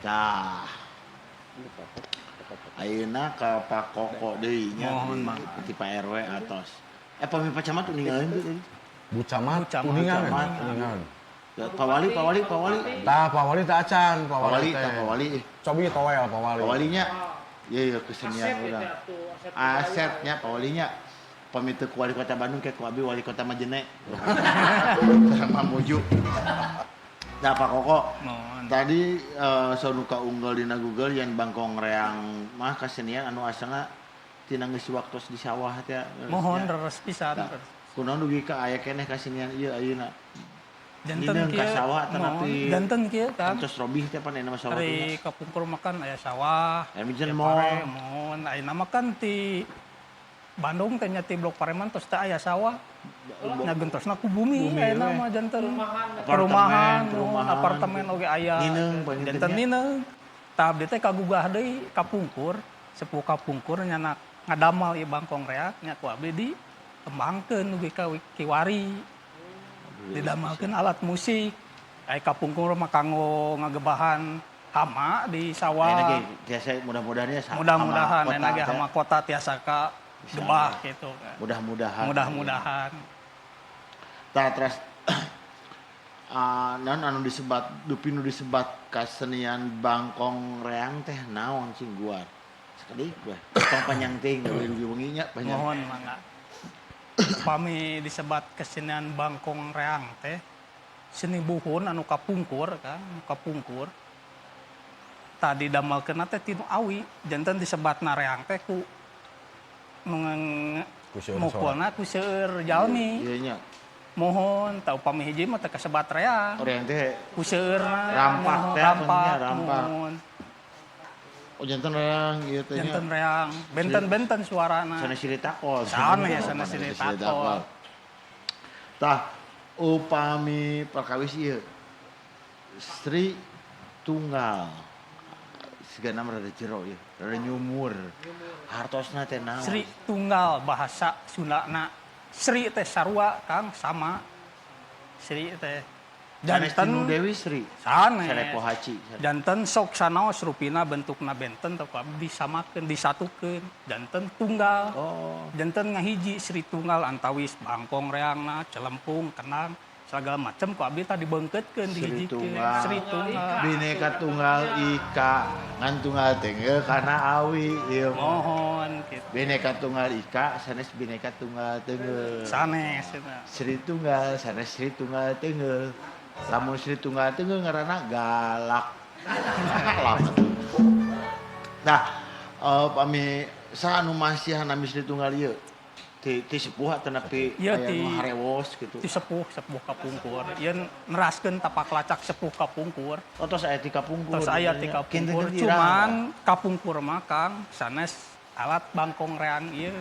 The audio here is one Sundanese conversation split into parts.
Tah. Ayeuna ka Pak Koko deui nya. Mohon, mangga. Ti Pak RW atos. Eh, pami Pak Camat ninggalin teu tadi? Bu Camat, Bu Camat. Kuningan, Camat. Kuningan. Pak Wali, Pak Wali, Pak Wali. Tah, Pak Wali tah acan, Pak Pak Wali Wali, teh. tah Pak Wali. Cobi toel Pak Wali. Pak Walinya. Iya, iya, kesenian Asep urang. itu atuh, Asep. Asetnya Pak Walinya. Pami teu ku Wali Kota Bandung kayak ku abi Wali Kota Majene. Sareng Mamuju. Nah, Pak Koko, Mohon. tadi saur nu kaunggal dina Google yen Bangkong Reang mah kesenian anu asalna tina geus waktos di sawah teh. Mohon, leres pisan. Nah, kunaon dugi ka aya keneh kasenian ieu ayeuna? Janten Nineung ka kieu, sawah mohon. tanapi Janten kieu kan. Entos robih teh pan ayeuna mah sawah Dari teh. kapungkur makan aya sawah. Aya mijen aya mall. pare, mohon. Ayeuna mah kan ti Bandung teh nya ti Blok Pareman tos teh aya sawah. Nya gentosna ku bumi, Bumi ayeuna we. mah janten Apartemen, perumahan, perumahan. Apartemen oge aya. Nineung panginten Janten nya. nineung. Tah, abdi teh kagugah deui kapungkur, sepuh kapungkur nya ngadamal ieu Bangkong Reak nya ku abdi dikembangkeun dugi ka kiwari. Didamelkeun alat musik. Aya kapungkur mah kanggo ngagebahan hama di Ayeuna sawah. Ge tiasa mudah-mudahan ya Mudah-mudahan hama ayeuna kota ge teh. hama kota tiasa ka gebah gitu. Mudah-mudahan. Mudah-mudahan. Tah, terus naon anu disebat dupi nu disebat kasenian Bangkong Reang teh naon sing guar? Sakedik we. Tong panjang teuing gawe dugi wengi nya panjang. Mohon, mangga. Pami disebat kesenian Bangkong Reang teh seni buhun anu kapungkur kan, anu kapungkur. Tadi damelkeunna teh tinu awi, janten disebatna reang teh ku nu Ku seueur. Mukulna ku seueur jalmi. Iya nya. Mohon, tah upami hiji mah teh kasebat reang. Reang teh Ku seueurna. Rampak Mohon, teh, rampak, rampak. Mohon. Oh, janten reang ieu teh nya. Janten reang, benten-benten suarana. Sanes silih takol. Sanes, sanes silih takol. Tah, upami perkawis ieu Sri Tunggal. Sigana mah rada jero ieu, rada nyumur. Hartosna teh naon? Sri Tunggal bahasa Sundana. Sri teh sarua, Kang, sama. Sri teh. Sanes tinu Janten Dewi Sri. Sanes. Sarepo Haci. Janten sok sanaos rupina bentukna benten teu disamakeun, disatukeun. Janten tunggal. Oh. Janten ngahiji Sri Tunggal antawis bangkong reangna, celempung, kenang, segala macam ku abdi tadi beungkeutkeun, Sri dihijikeun. Tunggal. Sri Tunggal. Bineka Tunggal Ika ngan tunggal tenggel kana awi ieu. Mohon gitu. Bineka Tunggal Ika sanes Bineka Tunggal Tenggel. Sanes eta. Sri Tunggal sanes Sri Tunggal Tenggel. Lamun Sri Tunggal Tenggel ngaranna galak. Galak. Nah, pami saha anu masih nami Sri Tunggal ieu? Ti sepuh atanapi Ieu aya nu harewos gitu? Ti sepuh, sepuh kapungkur. Ieu neraskeun tapak lacak sepuh kapungkur. Oh, tos aya ti kapungkur. Tos aya ti kapungkur. Kinten-kinten Cuman iraha? Kapungkur mah, Kang, sanes alat bangkong reang ieu.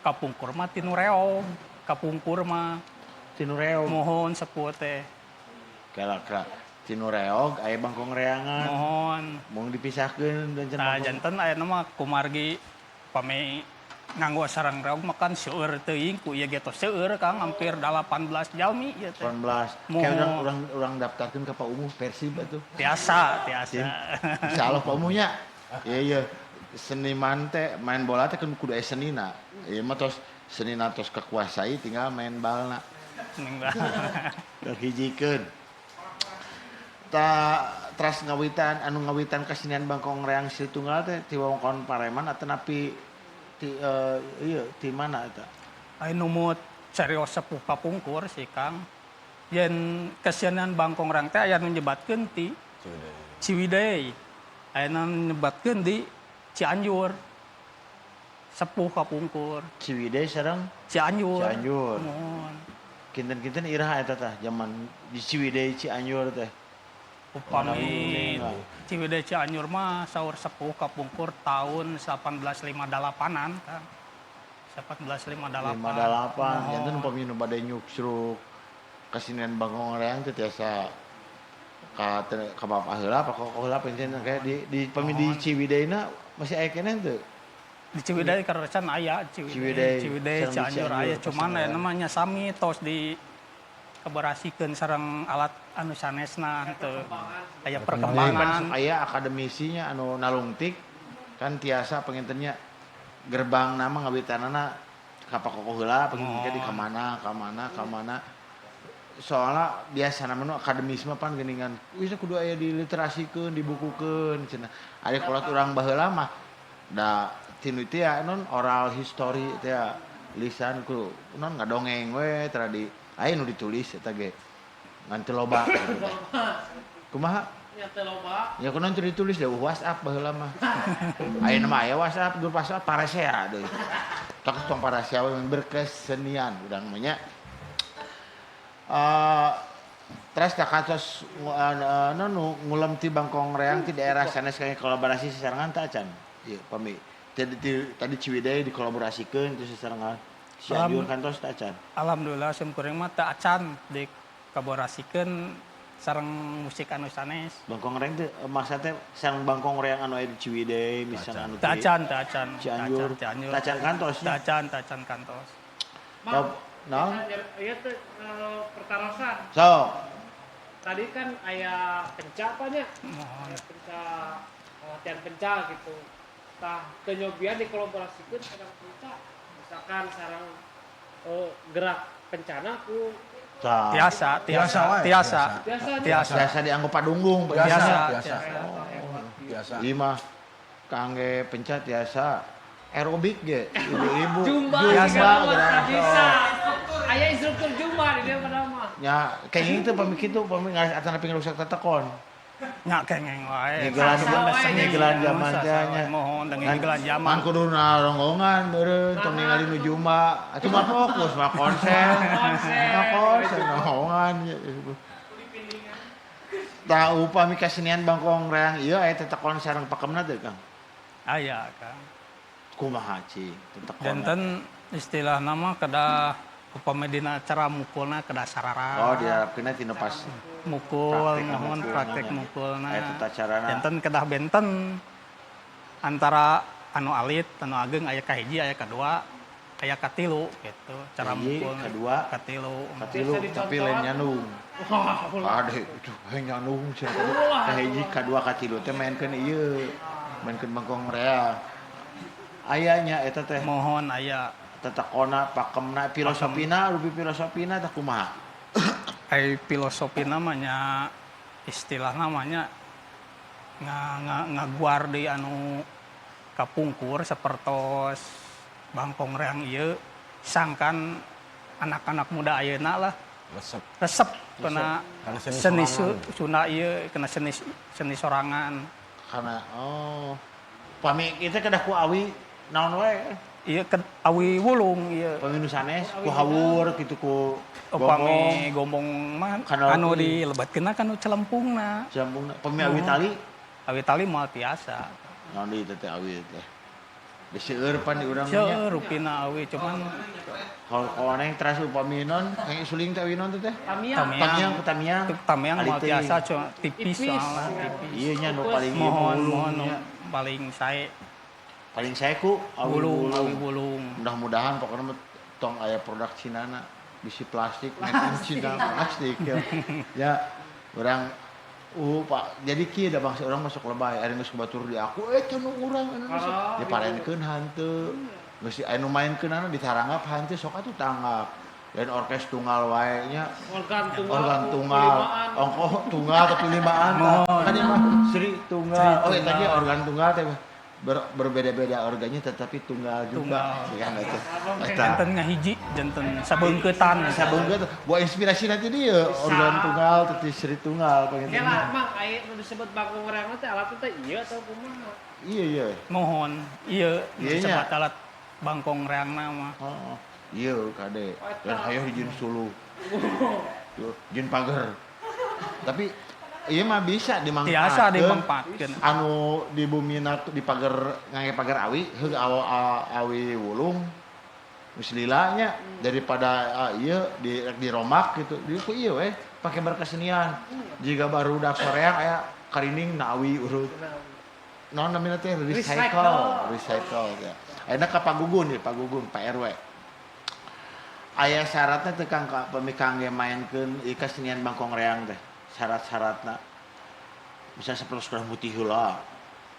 Kapungkur mah tinu reog. Kapungkur mah. Tinu reog. Mohon, sepuh teh. Kela kela tinu reog aya bangkong reangan. Mohon. Mung dipisahkeun dan Nah, janten aya mah kumargi pami nganggo sarang reog mah kan seueur teuing, ku ieu ge tos seueur, Kang, hampir 18 jalmi ieu teh. 18. Mohon. Kayak urang urang daftarkeun ka Pak Umuh Persib atuh. Tiasa, tiasa. Insyaallah Pak Umuhnya. Iya iya. Seniman teh main bola teh kan kudu aya senina. Ieu mah tos senina tos kekuasai, tinggal main balna. Hijikeun. Ta teras ngawitan anu ngawitan kesenian Bangkong Reang Sri Tunggal teh ti wewengkon Pareman atanapi ti iya ti mana eta? Aya numut serios sepuh kapungkur sih, Kang. Yen kesenian Bangkong Reang teh aya nu nyebatkeun ti Ciwidey. Aya nu nyebatkeun di Cianjur. Sepuh kapungkur. Ciwidey sareng Cianjur. Cianjur. Mohon. Kinten-kinten iraha eta tah zaman di Ciwidey Cianjur teh? Upami Ciwidey Cianjur mah saur sepuh kapungkur tahun 1858-an, Kang. 1858. 58. Janten upami nu bade nyuksruk kesenian Bangkong Reang teh tiasa ka bapak heula, Pak Koko heula pengen kayak di pami di Ciwideyna masih aya keneh teu? Di Ciwidey karesan aya Ciwidey. Ciwidey. Ciwidey, Sareng di Cianjur Cianjur, aya, cuman pasti aya namanya sami tos di keberasikeun sareng alat anu sanesna teu aya Perkembangan perkembangan. Aya akademisinya anu nalungtik kan tiasa pengintennya gerbang nama ngawitanana ka pakokoh heula penginten di ka mana ka mana ka mana, soalnya biasa nama nu akademis mah pan geuningan wis kudu aya diliterasikeun, dibukukeun cenah. Ari kolot urang baheula mah da tinu teh ya non oral history teh ya, lisan ku non ngadongeng we tara di aya nu ditulis eta ge ngan teu loba gitu teh. Kumaha? Nya teu loba. Ya kunaon teu ditulis da WhatsApp baheula mah. Ayeuna mah aya WhatsApp, grup WhatsApp parasea deui. Tong tong parasea we berkesenian urang mah nya. Terus tak katos non nu ngulem ti Bangkong Reang ti daerah sanes kaya kolaborasi sesarengan teh acan. Ieu pami tadi Ciwidey dikolaborasikeun terus sesarengan Cianjur kantos teh acan. Alhamdulillah sim kuring mah teu acan dikolaborasikeun sareng musik anu sanes. Bangkong Reang teh maksudna teh sareng Bangkong Reang anu aya di Ciwidey misalnya anu Teu ti acan, teu acan. Teu Cianjur. acan, Cianjur. Teu acan kantos Teu nya. acan, teu acan kantos. Mang, Naon? Ieu teh pertarosan. So, Tadi kan aya penca apa nya? Mohon. Aya penca latihan penca gitu. Tah teu nyobian dikolaborasikeun sareng penca. Misalkan sareng gerak pencana ku tah. Tiasa, Tiasa tiasa, wae, tiasa. biasa nya. Tiasa. Biasa dianggo padunggung. Biasa, Biasa, biasa. biasa. Biasa. Ieu mah kangge penca tiasa aerobik ge ibu-ibu. Jumba Biasa. juga mah gerak. bisa. Aya instruktur jumba di dia pada mah. Nya kayaknya itu pami kitu pami ngaras atana ping rusak tetekon. Nya kengeng wae. Ngigelan Cuman da seni. ngigelan zaman Sasa teh wae. nya. Mohon da ngigelan zaman. Man kudu naronggongan meureun tong ningali nu jumba. Atuh mah fokus mah konsen. Konsen. Mah konsen nonggongan. Tah upami kasenian Bangkong Reang ieu aya tetekon sareng pakemna teu Kang? Aya, Kang. Kumaha cing tetekon? Janten istilah nama kedah upami dina cara mukulna kedah sarara. Oh, diharapkeunna tina pas Mukul, praktek mohon mukulna praktek nya. mukulna. Aya tata carana. Janten kedah benten antara anu alit, anu ageng aya kahiji, aya kadua, aya katilu gitu cara Hiji, mukulna. kadua, katilu. Katilu Biasa tapi dicontohan. lain nyandung. Wah, Ade, itu hayang nyandung cenah. Kahiji, kadua, katilu teh mainkeun ieu. Mainkeun Bangkong Reang. Aya nya eta teh Mohon aya. tetekona, pakemna, filosofina, rupi filosofina teh kumaha? Ai filosofi namanya istilah namanya nga nga ngaguar di anu kapungkur sapertos Bangkong Reang ieu sangkan anak-anak muda ayeuna lah Resep. resep kena Karena seni seni sorangan. Sunda ieu kena seni seni sorangan. Karena oh pami kita kedah ku awi naon wae? Ieu ke awi wulung ieu. Pami nu sanes ku hawur kitu ku Upami gombong mah Kana anu teuing. dilebetkeunna kan nu celempungna. Jambungna pami awi tali Awi tali moal tiasa. naon deui teh awi teh. Seueur pan di urang mah nya. Seueur rupina awi cuman Kalau koneng teras upami non, kayak suling teh awi non teh teh. Tamiang. Tamiang. Tamiang ku tamiang. Tamiang Ali moal teuing. tiasa cuma tipis Tipis. soalnya tipis. Iya nya nu paling ieu Mohon wulung mohon nu nya. paling sae Paling sae ku awi wulung awi wulung. Mudah-mudahan pokoknya mah tong aya produk Cinana bisi plastik, made in Cina plastik ya. Ya, orang Pak, jadi kieu da bangsa urang masuk lebay, ari geus batur di aku, teh nu urang anu geus Ah, diparenkeun hanteu. Geus anu mainkeun anu ditaranggap hanteu sok atuh tanggap. Dan orkes tunggal wae nya, Organ tunggal. organ tunggal, limaan. ongkoh tunggal tapi limaan tah. Kan ieu mah Sri tunggal. Oh, eta ge organ tunggal teh berbeda-beda organnya tetapi tunggal juga. Tunggal. Ya kan eta. Eta. Janten ngahiji, janten sabeungkeutan. Sabeungkeut buat inspirasi nanti dia organ tunggal tapi Sri tunggal Ya pengen. lah, Mang, aya nu disebut Bangkong Reang teh alatna teh ieu atau kumaha? Iya iya. Mohon ieu Iya nya. disebut alat Bangkong Reangna mah. Oh, iya kade. Dan hayo jin suluh. Yo, jin pagar. Tapi iya mah bisa dimanfaatkeun. Tiasa dimanfaatkeun. Anu di bumina di pagar ngangge pagar awi, heug awi wulung. Geus lila nya daripada ieu di diromak gitu. Di ku ieu we pake berkesenian. Jika barudak soreang aya karinding na awi urut. Naon namina teh recycle, recycle ya. Ayeuna ka Pagugun ya, Pagugun Pak RW. Aya syaratna teh Kang ka pami kangge mainkeun ieu kasenian Bangkong Reang teh. Syarat-syaratna. Misalnya seperti sekolah mutih heula.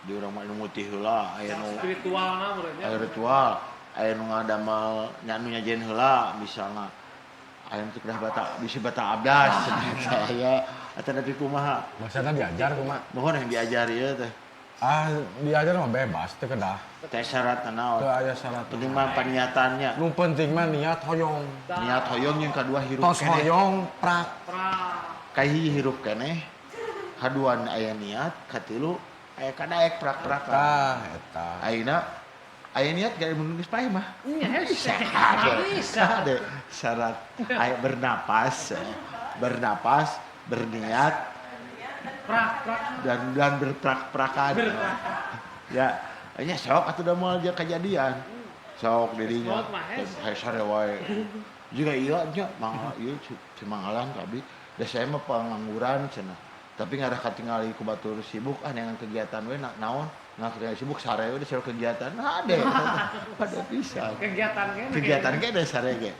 Di urang mah nu mutih heula, aya nu Spiritualna meureun nya. aya ritual, aya nu ngadamel nya nu nyajen heula misalna. Aya nu kedah bata bisi bata abdas cenah aya atau tapi kumaha. Maksudnya diajar kumaha? Mohon yang diajar ieu teh. Ah, diajar mah bebas teu kedah. Teh syaratna naon? Teu aya syarat. Penting mah paniatannya. Nu penting mah niat hoyong. Niat hoyong yang kedua hirup Tos keneh. hoyong prak. Pra. Kahiji hirup keneh. Kaduan aya niat, katilu aya kadaek prak-prakan. Tah eta. Ayeuna aya niat gak mun geus paeh mah. Nya hese. Bisa. Ada syarat aya bernapas, bernapas, berniat Prak prak. dan berprak-prakan. Ya, nya sok atuh da moal dia kejadian. Sok dirinya. Maot mah hese. Hese wae. Juga iya nya mangga ieu cimangalan ka abdi. Da saya mah pengangguran cenah. Tapi ngarah katingali ku batur sibuk ah neangan kegiatan we naon ngarah sibuk sare we da kegiatan. Nah, ade. Ade pisan. Kegiatan kene. Kegiatan ge da sare ge.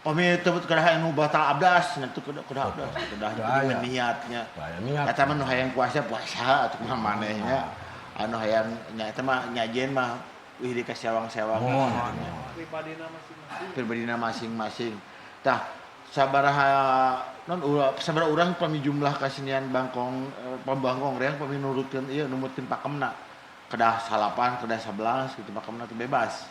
Pami teu kedah anu batal abdas, nya teu kedah kedah abdas, kedah Aya. niatnya. Aya niat. Eta mah nu hayang puasa puasa atuh kumaha manehnya. Anu hayang nya eta mah nyajen mah wih di kasewang-sewang. Mohon. Pribadina masing-masing. Pribadina masing-masing. Tah sabaraha non sabaraha urang pami jumlah kasenian bangkong pambangkong reang pami nurutkeun ieu numutkeun pakemna. Kedah 8, kedah 11 gitu pakemna teh bebas.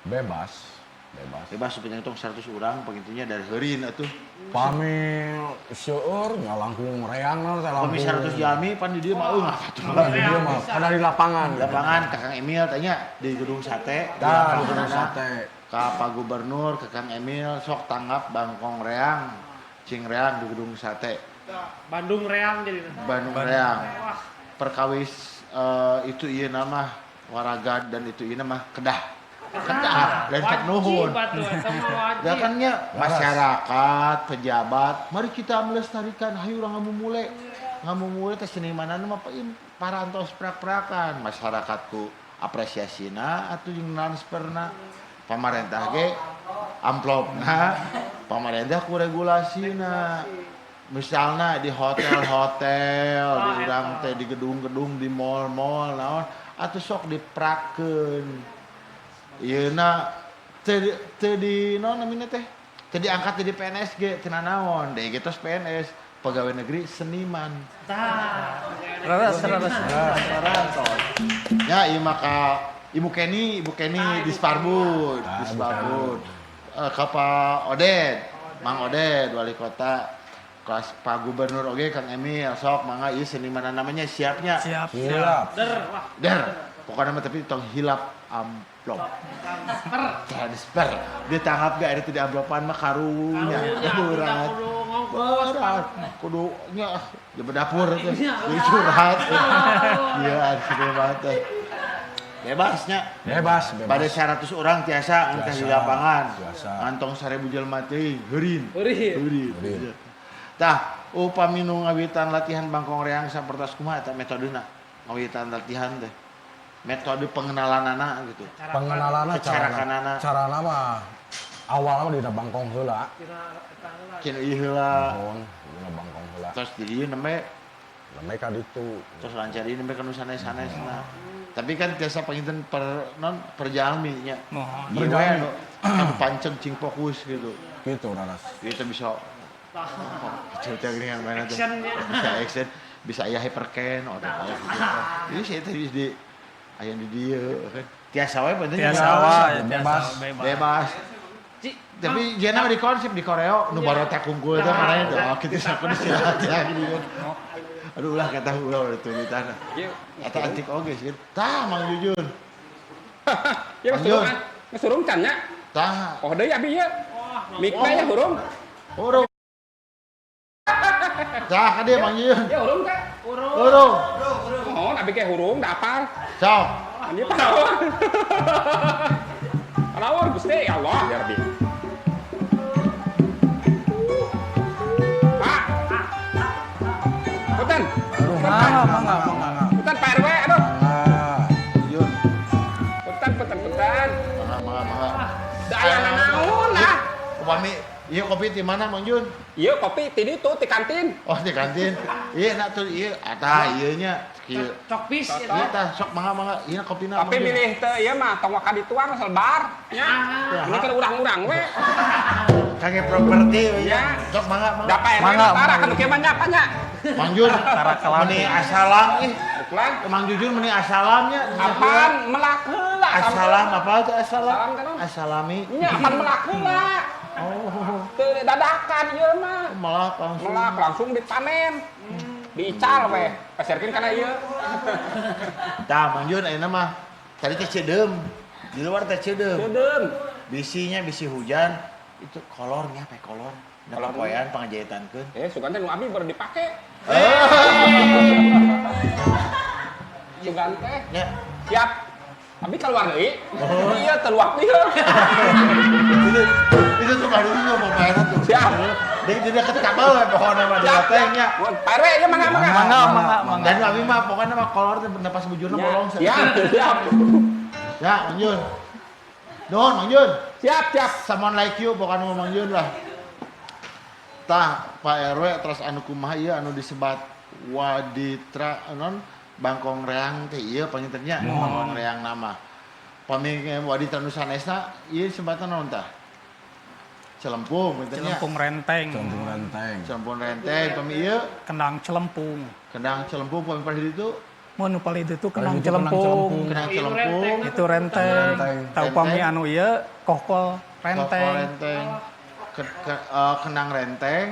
Bebas. Bebas. Bebas supaya ngitung 100 orang pengintinya dari heurin atuh. Pami seueur nya langkung reang teh langkung. Pami 100 jalmi pan di dieu mah eueuh atuh. Di dieu mah kada di lapangan. Lapangan Kakang Emil tanya di gedung sate. Tah di gedung sate. Ka Pak Gubernur, ke Kang Emil sok tanggap Bangkong Reang, Cing Reang di gedung sate. Bandung Reang jadi. Bandung Reang. Wah, Perkawis itu ieu nama waragad dan itu ieu nama kedah. Kedah dan cek nuhun. Ya kan nya masyarakat, pejabat, mari kita melestarikan hayu urang ngamumule. Ngamumule teh senimanan mah parantos prak-prakan masyarakatku apresiasina atuh jeung transferna. Pamarentah ge amplopna, pamarentah ku regulasina. Misalna di hotel-hotel, di urang teh di gedung-gedung, di mall-mall naon atuh sok diprakeun. Ieuna teu teu di naon namina teh? Teu diangkat jadi PNS ge teu nanaon, deui ge tos PNS, pegawai negeri seniman. Tah. Raras raras. Parantos. Ya ieu mah ka Ibu Kenny di Sparbud, di Sparbud. Ka Pak Oded, Mang Oded wali kota. Kelas Pak Gubernur oge Kang Emil sok mangga ieu seniman namanya siapnya. Siap. Siap. Der wah. Der. Pokoknya mah tapi tong hilap amplop. Transfer. Dia tanggap gak ada tidak amplopan mah karunya. Berat. Berat. Kudu nya di dapur teh. Di curhat. Iya, seniman teh. Bebasnya. Bebas, bebas. Pada 100 orang tiasa entah di lapangan. Tiasa. Ngantong 1000 jelema teh heurin. Heurin. Heurin. Tah, upami nu ngawitan latihan Bangkong Reang sapertos kumaha eta metodena? Ngawitan latihan teh. Metode pengenalanana gitu. Pengenalanana Carana. Carana mah awalna mah dina Bangkong heula. Cenah ieu heula. Mohon dina Bangkong heula. Terus di dieu nembe Nembe ka ditu. Terus lancar ieu nembe ka nu sanes-sanesna. Tapi kan tiasa panginten per non perjalmi nya. Mohon. Ieu we anu panceg cing fokus gitu. Gitu raras. Itu bisa cerita gini yang mana tuh. Bisa action, bisa aya hypercan, oh aya gitu. Ini saya tadi di aya di dieu kan. Tiasa wae penting. Tiasa wae, Bebas. Bebas. Tapi jana di konsep di koreo nu barotek unggul teh marahnya tuh. Oh, kitu sakudu istirahat ya gini kan. Aduh ulah kata ulah udah tuh di tanah. Eta antik oge sih. Tah Mang Jujun. Ya Mang Jun. geus hurung can nya. Tah. Oh deui abi ieu. Mikna ya hurung. Hurung. Tah ka dieu Mang Jujun. Ya hurung teh. Hurung. Mohon abi ge hurung da apal. Sok. Ini palawur. Palawur Gusti ya Allah ya Rabbi. Pak. Punten. Aduh, Mangga, mangga, mangga. Punten Pak RW aduh. Jujun. Punten punten punten. Mangga mangga mangga. Da aya nanaon lah. Upami Iya kopi di mana Mang Jun? Iya kopi ti ditu ti kantin. Oh di kantin. Iya nak tuh iya atah ieu nya kieu. Cok pis Iya tah sok mangga mangga ieu kopina. Tapi milih teu ieu mah tong waka dituang selebar nya. Ini keur urang-urang we. Kangge properti we Ya. Sok mangga mangga. Da Pak RW Mangga, tara mangga. kan kieu mah nya apa nya? Mang Jun meni asalam ih. Lah, Mang Jujun meni asalamnya. apaan melak heula. Asalam apa tuh asalam? Asalam kan, Om? Asalami. Nya apaan melak heula. Oh, Teu dadakan ieu mah. melak langsung. Melak langsung dipanen. Diical we. Peserkeun kana ieu. Tah Mang Jun ayeuna mah tadi teh ceudeum. Di luar teh ceudeum. Ceudeum. Bisinya bisi hujan itu kolornya apa kolor? Nah, Kolor. popoean pangajahitankeun. Sugan teh nu abi baru dipake. Sugan teh Ya, siap. Abi keluar deui. Iya, teluak ieu. itu tuh baru tuh popoean tuh. Siap. Di deket kabel we pokona mah di Siap, teh nya. Pak RW ieu mangga mangga. Mangga mangga mangga. Dan abi mah pokoknya mah kolor teh napas bujurna bolong. Siap, siap. Ya, Mang Jun. Nuhun Mang Jun. Siap, siap. Someone like you pokoknya mah Mang Jun lah. Tah Pak RW terus anu kumaha ieu anu disebat Waditra non Bangkong Reang teh ieu panginten nya Bangkong Reang nama. Pami Waditra nu sanesna ieu sebatan naon tah? Celempung panginten nya. Celempung renteng. Celempung renteng. Celempung renteng pami ieu Kendang celempung. kendang celempung pami palih ditu Mun nu palih ditu kendang Palih ditu kendang celempung. celempung. kendang Itu celempung. renteng. Itu renteng. Renteng. Tau pami anu ieu kohkol Kohkol renteng. renteng. Kendang renteng.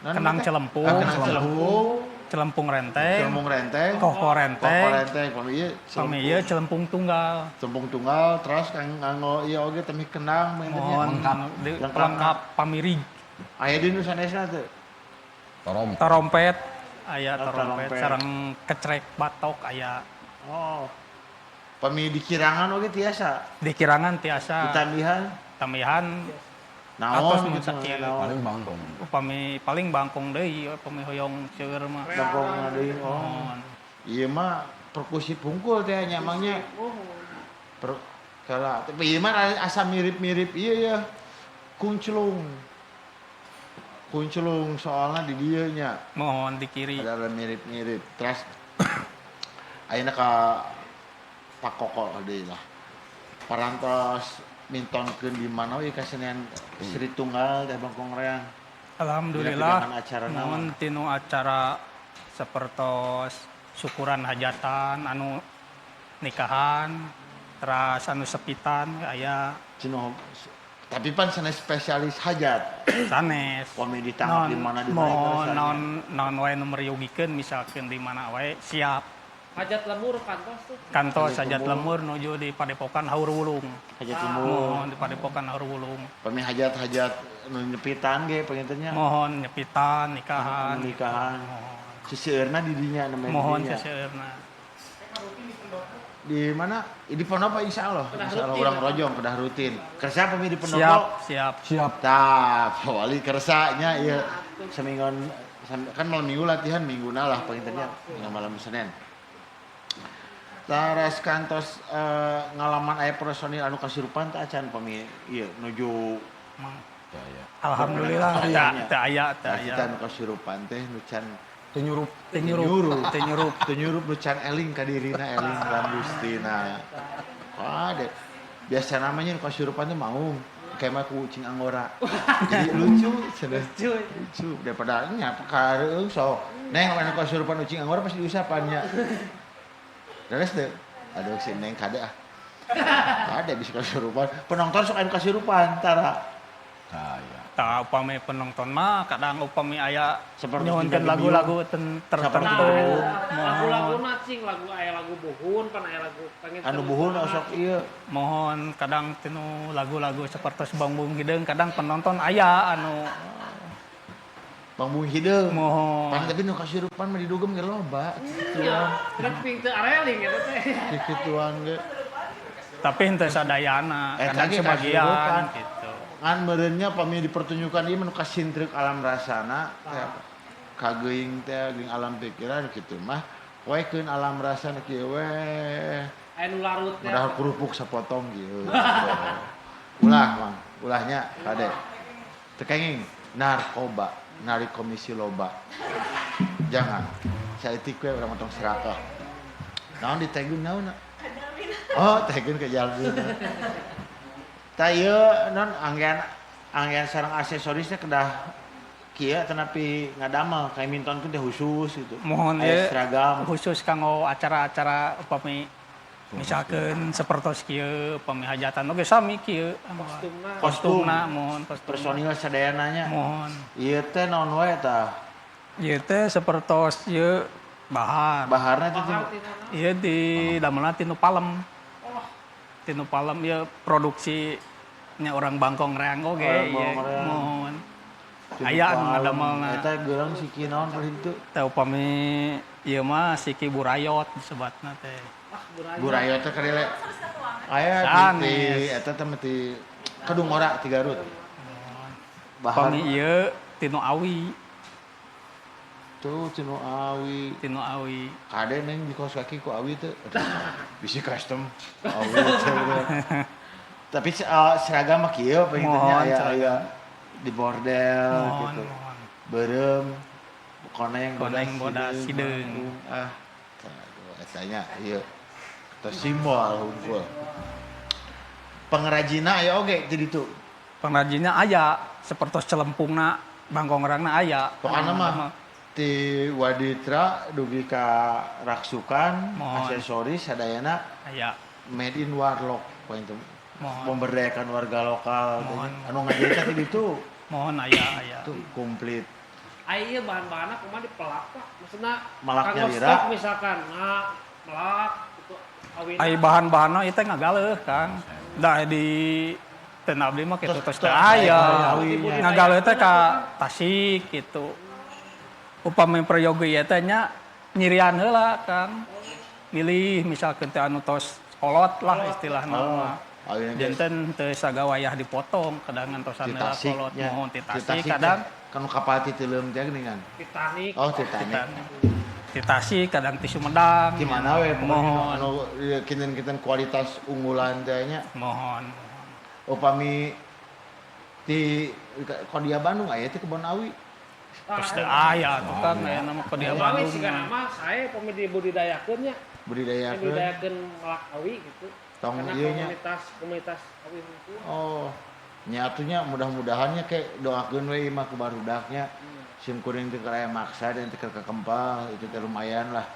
Naon Kendang teh? celempung. Ah, kendang celempung. Celempung renteng. Celempung renteng. Kohkol renteng. Kohkol renteng. Pami ieu Pami ieu celempung tunggal. Celempung tunggal terus kang nganggo ieu oge temi kendang panginten nya. Mohon di Lengkap. pelengkap pamirig. Aya di nu sanesna teu. Torom. Tarompet aya Oh, tarompet tarompet. sareng kecrek batok aya Oh. Pami dikirangan oge tiasa. dikirangan tiasa Ditambihan tambihan naon Atos gitu mun sakieu. naon. Paling bangkong. Upami paling bangkong deui upami hoyong seueur mah. Bangkong deui. Oh. Mohon. Ieu mah perkusi pungkul teh nya emangnya. Per kala tapi ieu mah asa mirip-mirip ieu ya. Kunclung. Kunclung soalnya di dieu nya. Mohon di kiri. Ada mirip-mirip. Terus ayeuna ka Pak Koko deui lah. Parantos mintonkeun di mana we kasenian Sri Tunggal teh Bangkong Reang. Alhamdulillah. Dina pidangan acara naon? Mohon tinu acara sepertos syukuran hajatan anu nikahan teras anu sepitan aya Cino tapi pan sanes spesialis hajat. sanes. Pami ditangkap di mana di mana Mohon rasanya. naon naon wae nu meryogikeun misalkeun di mana wae siap. Hajat lemur kantos tuh. Kantos hajat lemur nuju di Padepokan Haur Wulung. Hajat lemur. Mohon di Padepokan Haur Wulung. Pami hajat-hajat nu nyepitan ge pangintennya. Mohon nyepitan nikahan. Nikahan. Seseueurna di dinya namanya. Mohon di dinya. seseueurna. Di mana? Di Pendopo insyaallah. Kedah Insyaallah rutin. urang rojong kedah rutin. Kersa pami di Pendopo. Siap, siap. Siap. Tah, Pak Wali kersanya ieu seminggon kan malam minggu latihan mingguna lah pangintennya minggu malam Senin. Taras kantos ngalaman aya personil anu kasurupan teh acan pami ieu nuju Daya. Alhamdulillah Iya, teu iya. teu aya teu Nah, aya. kita anu kasurupan teh nu can Teu nyurup. Teu nyurup, teu nyurup. Teu nyurup nu can eling ka dirina eling lambustina. Wah, deh. Biasa namanya nu kasurupan teh maung. Kayak mah ku kucing anggora. Jadi lucu, cenah. Lucu daripada nya kareung sok. Neng anu kasurupan kucing anggora pasti diusapan nya. Beres teu? Aduh si Neng kade ah. Kade bisa kasurupan. Penonton sok anu kasurupan tara. Daya. Tah upami penonton mah kadang upami aya Seperti nyuhunkeun Dina lagu-lagu tertentu. Lagu-lagu Mohon cing, lagu aya lagu buhun, pan aya lagu pengen Anu buhun sok ieu. mohon kadang tinu lagu-lagu seperti Bang Hideung kadang penonton aya anu Bang Hideung. mohon Pan tapi nu kasurupan mah didugem ge loba. Iya, kan ping teu areling eta teh. Kikituan ge. Tapi henteu sadayana, Eta kadang ge sebagian kasurupan. gitu. Ngan meureunnya pami dipertunjukan ieu mah nu kasintreuk alam rasana teh kageuing teh geuing alam pikiran kitu mah poekeun alam rasana kieu we. Aya nu larut teh. Padahal kerupuk sepotong kieu. Ulah Mang, ulahnya kade. Teu kenging narkoba, narik komisi loba. Jangan. Saeutik we urang mah tong serakah. Naon ditegun naon? Oh, tegun ke jalmi. Tah ieu non anggean sareng aksesorisnya kedah kieu tetapi ngadamel kayak mintonkeun teh khusus gitu. Mohon aya ieu seragam. Khusus kanggo acara-acara upami misalkan sepertos kieu upami hajatan oge sami kieu. Kostumna. Kostumna mohon kostum. Personil sadayananya. Mohon. Ieu teh naon wae tah? Ieu teh sepertos ieu bahar. Baharna teh Bahar tina naon? Ieu di damelna tinu palem. Tinu palem ieu produksi nya orang Bangkong Reang oge. Orang Bangkong Reang. Mohon. Aya anu ngadamelna. Eta geurang siki naon paling itu? Teh upami ieu mah siki burayot disebatna teh. Ah, burayot. Burayot teh karele. Aya di eta teh mah di Kedung Ora ti Garut. Bahar Upami ieu tinu awi, tuh tinu awi. Tinu awi. Kade neng di kaos kaki ku awi teh. Bisi custom awi teh. Tapi seragam mah kieu pengennya aya aya di bordel Mohon, gitu. mohon. Beureum koneng Koneng bodas hideung. Ah, aduh etanya ieu. Teu simbol hungkul. Pengrajinna aya oge jadi tuh. Pengrajinnya aya sepertos celempungna Bangkong Reangna aya. Pokokna mah ti Waditra dugi ka raksukan, Mohon. aksesoris sadayana aya. Made in Warlock poin teh. Mohon. Memberdayakan warga lokal teh. Mohon. Anu ngajieun teh ditu Mohon aya aya. tuh komplit. Ai ieu bahan-bahanna kumaha dipelak Pak? Maksudna Malaknya kanggo lira. stok misalkan, nah melak gitu awina. Ai bahan-bahanna ieu teh ngagaleuh Kang. Da di teu abdi mah kitu tos teu aya. Awinya. Ngagaleuh teh ka Tasik gitu. Upami prayogi ieu teh nya nyirian heula Kang. Milih misalkan teh anu tos kolot lah istilahna Oh, mah. awina geus Janten teu sagawayah dipotong kadang ngantosan ti heula Tasik kolot nya. mohon ti Ti Tasik Tasik kadang teh. Kan kapal ti teuleum teh geuningan. Titanic. Oh, Titanic. Ti Tasik kadang ti Sumedang. Di mana we pokoknya Mohon. anu kinten-kinten kualitas unggulan teh nya. Mohon. Upami ti Kodia Bandung aya teh kebon awi. Terus teu aya tuh Kang aya nama Kodia Awi Bandung. siga nama saya pami dibudidayakeun nya. Budidayakeun. Dibudidayakeun melak awi gitu. Tong Karena ieu nya. komunitas komunitas awi hungkul. Oh, nyatunya mudah-mudahannya kayak doakeun we mah ku barudaknya. Sim kuring teu keur aya maksa dan teu keur kakempal itu teh lumayan lah.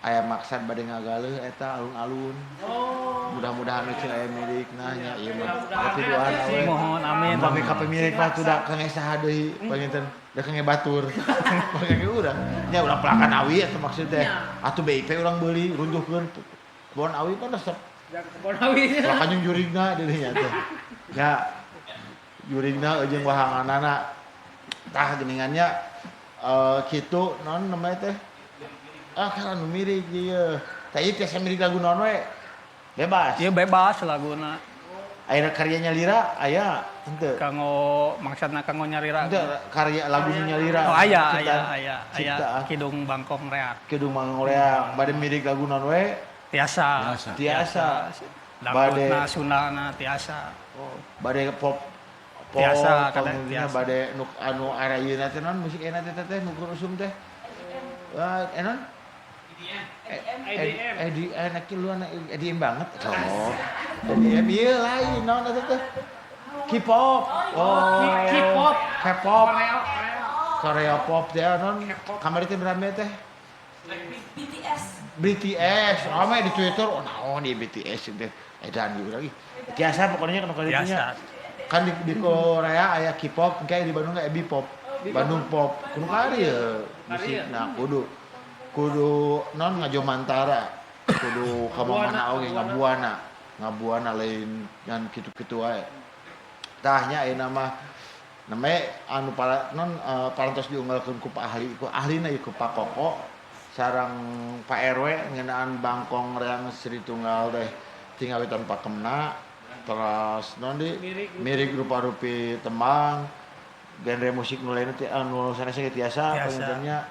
Aya maksad bade ngagaleuh eta alun-alun. Oh. Mudah-mudahan we cing aya milikna nya ieu mah. Mudah-mudahan Tapi doana we. Mohon amin. Upami ka pemilik mah tuh da kange saha deui panginten da kange batur. Kange urang. Nya urang pelakan awi eta maksud teh. Atuh BIP urang beuli runtuhkeun. Kebon awi kan resep. Jangan kebon awi. Pelakan jeung jurigna dirinya teh. Ya jurigna jeung wahanganana. Tah geuningannya kitu naon namanya teh? Ah kan anu mirik ieu. Tah ieu tiasa mirik lagu naon we? Bebas. Ieu bebas laguna. Ayeuna karyanya Lira aya henteu. Kanggo maksudna kanggo nyarira. Henteu karya lagunya Lira. Oh aya aya Ciptaan- aya aya ciptaan. Kidung Bangkong Reak. Kidung Mangolea bade mirik lagu naon we? Tiasa. Tiasa. Bade Dangdutna Sundana tiasa. oh, bade pop pop Tiasa, kadang kemudian tiasa. bade nu anu ayeuna teh naon musik enak teh teh nu keur usum teh. Wah, enon? EDM. EDM anak lu anak EDM banget. Oh. EDM ieu lain naon eta teh? K-pop. Oh. K-pop. K-pop. Korea, Korea. Korea pop teh naon? Kamari teh rame teh? BTS. BTS, rame di Twitter, oh naon ieu BTS teh. Edan juga lagi. Tiasa pokoknya kana kali Tiasa. Kan di Korea aya K-pop, kayak di Bandung aya B-pop. Bandung pop. Kudu kari ya musikna kudu. Kudu non ngajomantara. Kudu ka mana oge ngabuana. Ngabuana lain ngan kitu-kitu wae. Tah nya ayeuna mah namanya anu para non parantos diunggalkeun ku Pak ahli, ku ahlina ieu ku Pak Koko sareng Pak RW ngeunaan Bangkong Reang Sri Tunggal teh tingawitan pakemna terus non di mirik rupa-rupi tembang genre musik nu lain teh anu sanes ge tiasa pangintennya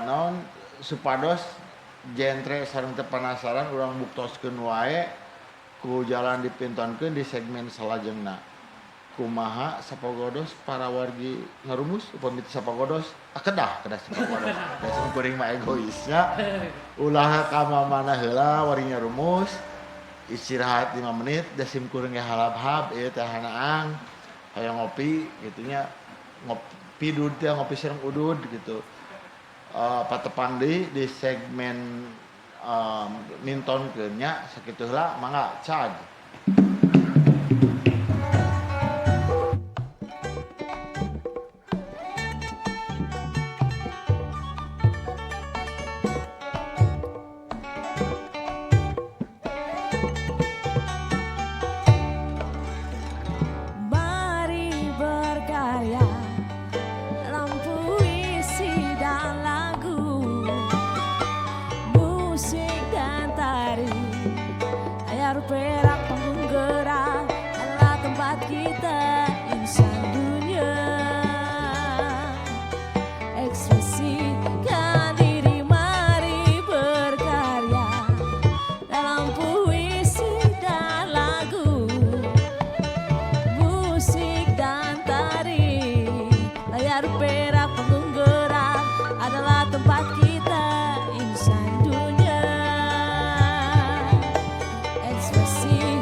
naon supados genre sareng teu penasaran urang buktoskeun wae ku jalan dipintonkeun di segmen salajengna. Kumaha sapagodos para wargi ngarumus upami teu sapagodos, ah, kedah kedah sapagodos. Da simkuring mah egoisnya. Ulah ka mana heula wargi ngarumus, istirahat 5 menit da simkuring ge halab-hab ieu teh hanaang hayang ngopi gitu nya, ngopi dud teh ngopi sareng udud gitu. Patepang deui di segmen mintonkeun nya, sakitu heula, mangga cag. Mari berkarya dalam puisi dan lagu, musik dan tari, layar perak panggung gerak adalah tempat kita insan dunia. Ekspresikan diri, mari berkarya dalam puisi dan lagu, musik dan tari, layar perak panggung gerak adalah tempat kita insan dunia. Ekspresikan